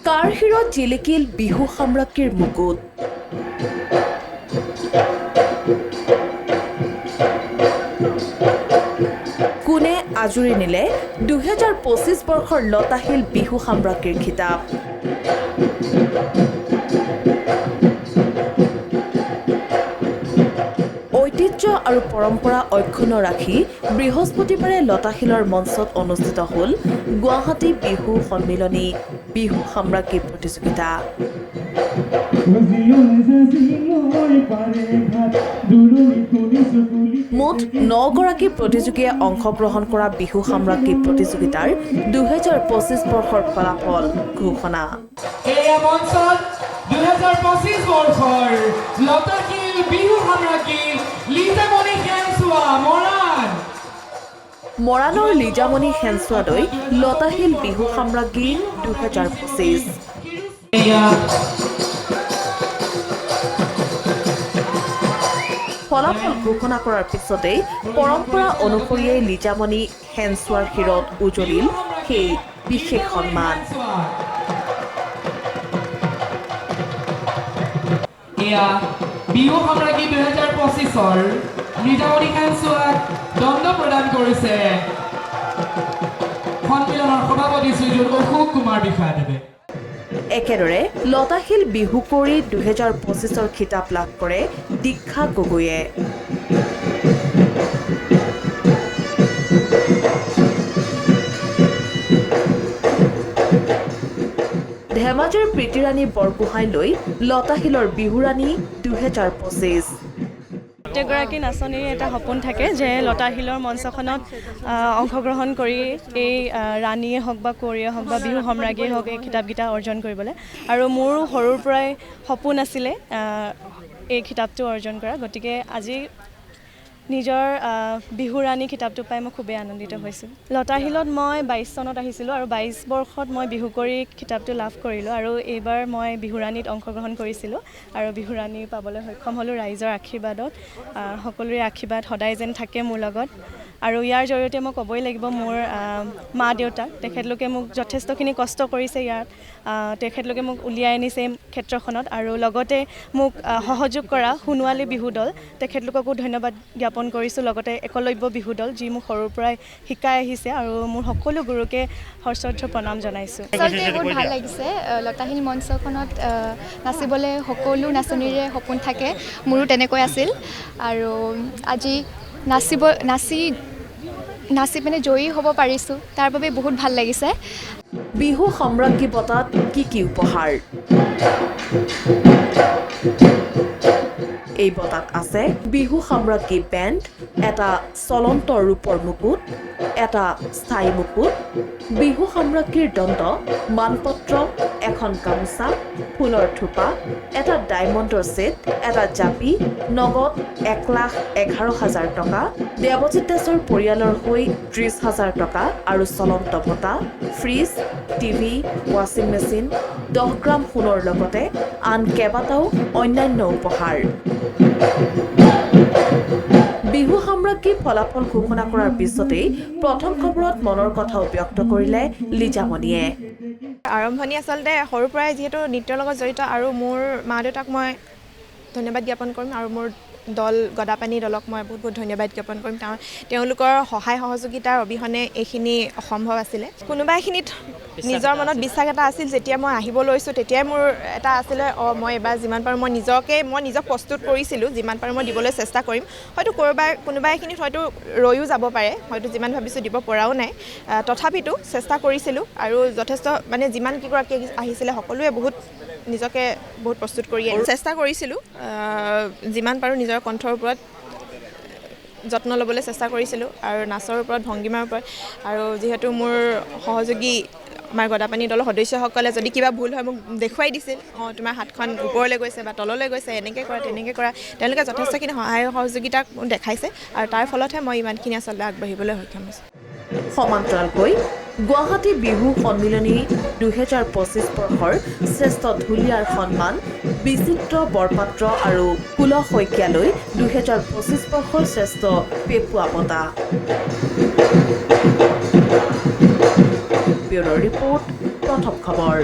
কাৰ শিৰত জিলিকিল বিহু সম্ৰাজ্ঞীৰ মুকুট? কোনে আজুৰি নিলে 2025 বৰ্ষৰ লতাশিল বিহু সম্ৰাজ্ঞীৰ খিতাপ? ঐতিহ্য আৰু পৰম্পৰা অক্ষুণ্ণ ৰাখি বৃহস্পতিবাৰে লতাশিলৰ মঞ্চত অনুষ্ঠিত হ'ল গুৱাহাটী বিহু সন্মিলনী বিহু সম্ৰাজ্ঞী প্ৰতিযোগিতা। মুঠ 9গৰাকী প্ৰতিযোগীয়ে অংশগ্ৰহণ কৰা বিহু সম্ৰাজ্ঞী প্ৰতিযোগিতাৰ 2025 বৰ্ষৰ ফলাফল ঘোষণা। এয়া মঞ্চত 2025 বৰ্ষৰ লতাশিল বিহু সম্ৰাজ্ঞী লিজামণি শেনচোৱা, মৰাণ। মৰাণৰ লিজামণি শেনচোৱালৈ লতাশিল বিহু সম্ৰাজ্ঞী 2025। ফলাফল ঘোষণা কৰাৰ পিছতেই পৰম্পৰা অনুসৰিয়েই লিজামণি শেনচোৱাৰ শিৰত উজলিল সেই বিশেষ সন্মান। এয়া বিহু সম্ৰাজ্ঞী 2025ৰ লিজামণি শেনচোৱাক দণ্ড প্ৰদান কৰিছে সন্মিলনৰ সভাপতি শ্ৰীযুত অশোক কুমাৰ বিষয়াদেৱে। একেদৰে লতাশিল বিহু কুঁৱৰী 2025ৰ খিতাপ লাভ কৰে দীক্ষা গগৈয়ে। ধেমাজিৰ প্ৰীতিৰাণী বৰগোহাঁইলৈ লতাশিলৰ বিহুৰাণী 2025। প্ৰত্যেকগৰাকী নাচনীৰ এটা সপোন থাকে যে লতাশিলৰ মঞ্চখনত অংশগ্ৰহণ কৰি এই ৰাণীয়ে হওক বা কুঁৱৰীয়ে হওক বা বিহু সম্ৰাজ্ঞীয়ে হওক এই খিতাপকেইটা অৰ্জন কৰিবলৈ। আৰু মোৰো সৰুৰ পৰাই সপোন আছিলে এই খিতাপটো অৰ্জন কৰা। গতিকে আজি নিজৰ বিহুৰাণী খিতাপটো পাই মই খুবেই আনন্দিত হৈছোঁ। লতাশিলত মই 22 চনত আহিছিলোঁ আৰু 22 বৰ্ষত মই বিহুকুঁৱৰী খিতাপটো লাভ কৰিলোঁ আৰু এইবাৰ মই বিহুৰাণীত অংশগ্ৰহণ কৰিছিলোঁ আৰু বিহুৰাণী পাবলৈ সক্ষম হ'লোঁ ৰাইজৰ আশীৰ্বাদত। সকলোৰে আশীৰ্বাদ সদায় যেন থাকে মোৰ লগত। আৰু ইয়াৰ জৰিয়তে মই ক'বই লাগিব মোৰ মা দেউতাক, তেখেতলোকে মোক যথেষ্টখিনি কষ্ট কৰিছে ইয়াত, তেখেতলোকে মোক উলিয়াই আনিছে এই ক্ষেত্ৰখনত আৰু লগতে মোক সহযোগ কৰা সোণোৱালী বিহু দল, তেখেতলোককো ধন্যবাদ জ্ঞাপন কৰিছোঁ। লগতে একলব্য বিহু দল যি মোক সৰুৰ পৰাই শিকাই আহিছে আৰু মোৰ সকলো গুৰুকে সশ্ৰদ্ধ প্ৰণাম জনাইছোঁ। আচলতে বহুত ভাল লাগিছে লতাশিল মঞ্চখনত নাচিবলৈ। সকলো নাচনীৰে সপোন থাকে, মোৰো তেনেকৈ আছিল। আৰু আজি নাচি পিনে জয়ী হ'ব পাৰিছোঁ, তাৰ বাবে বহুত ভাল লাগিছে। বিহু সম্ৰাজ্ঞী বঁটাত কি কি উপহাৰ? এই বঁটাত আছে বিহু সম্ৰাজ্ঞী বেণ্ড, এটা চলন্ত ৰূপৰ মুকুট, এটা স্থায়ী মুকুট, বিহু সম্ৰাজ্ঞীৰ দণ্ড, মানপত্ৰ, এখন গামোচা, ফুলৰ থোপা, এটা ডায়মণ্ডৰ ছেট, এটা জাপি, নগদ 1,11,000 টকা, দেৱজিৎ দাসৰ পৰিয়ালৰ হৈ 30,000 টকা আৰু চলন্ত বঁটা, ফ্ৰিজ, টিভি, ৱাশ্বিং মেচিন, 10 গ্ৰাম সোণৰ লগতে আন কেইবাটাও অন্যান্য উপহাৰ। বিহু সম্ৰাজ্ঞী ফলাফল ঘোষণা কৰাৰ পিছতেই প্ৰথম খবৰত মনৰ কথাও ব্যক্ত কৰিলে লিজামণিয়ে। আৰম্ভণি আচলতে সৰুৰ পৰাই যিহেতু নৃত্যৰ লগত জড়িত আৰু মোৰ মা দেউতাক মই ধন্যবাদ জ্ঞাপন কৰিম আৰু মোৰ দল গদাপানী দলক মই বহুত বহুত ধন্যবাদ জ্ঞাপন কৰিম। তেওঁলোকৰ সহায় সহযোগিতাৰ অবিহনে এইখিনি অসম্ভৱ আছিলে। কোনোবা এখিনিত নিজৰ মনত বিশ্বাস এটা আছিল, যেতিয়া মই আহিব লৈছোঁ তেতিয়াই মোৰ এটা আছিলে, অঁ মই এইবাৰ যিমান পাৰোঁ মই নিজক প্ৰস্তুত কৰিছিলোঁ, যিমান পাৰোঁ মই দিবলৈ চেষ্টা কৰিম। হয়তো কোনোবা এখিনিত হয়তো ৰৈও যাব পাৰে, হয়তো যিমান ভাবিছোঁ দিব পৰাও নাই, তথাপিতো চেষ্টা কৰিছিলোঁ। আৰু যথেষ্ট মানে যিমান কেইগৰাকী আহিছিলে সকলোৱে বহুত নিজকে বহুত প্ৰস্তুত কৰি চেষ্টা কৰিছিলোঁ, যিমান পাৰোঁ নিজৰ কণ্ঠৰ ওপৰত যত্ন ল'বলৈ চেষ্টা কৰিছিলোঁ আৰু নাচৰ ওপৰত, ভংগীমাৰ ওপৰত। আৰু যিহেতু মোৰ সহযোগী আমাৰ গদাপানী দলৰ সদস্যসকলে যদি কিবা ভুল হয় মোক দেখুৱাই দিছিল, অঁ তোমাৰ হাতখন ওপৰলৈ গৈছে বা তললৈ গৈছে, এনেকৈ কৰা তেনেকৈ কৰা, তেওঁলোকে যথেষ্টখিনি সহায় সহযোগিতা দেখাইছে আৰু তাৰ ফলতহে মই ইমানখিনি আচলতে আগবাঢ়িবলৈ সক্ষম হৈছোঁ। সমান্তৰালকৈ গুৱাহাটী বিহু সন্মিলনী 2025 বৰ্ষৰ শ্ৰেষ্ঠ ঢুলীয়াৰ সন্মান বিচিত্ৰ বৰপাত্ৰ আৰু কুল শইকীয়ালৈ 2025 বৰ্ষৰ শ্ৰেষ্ঠ পেপুৱা বঁটা। ব্যুৰ' ৰিপৰ্ট, প্ৰথম খবৰ।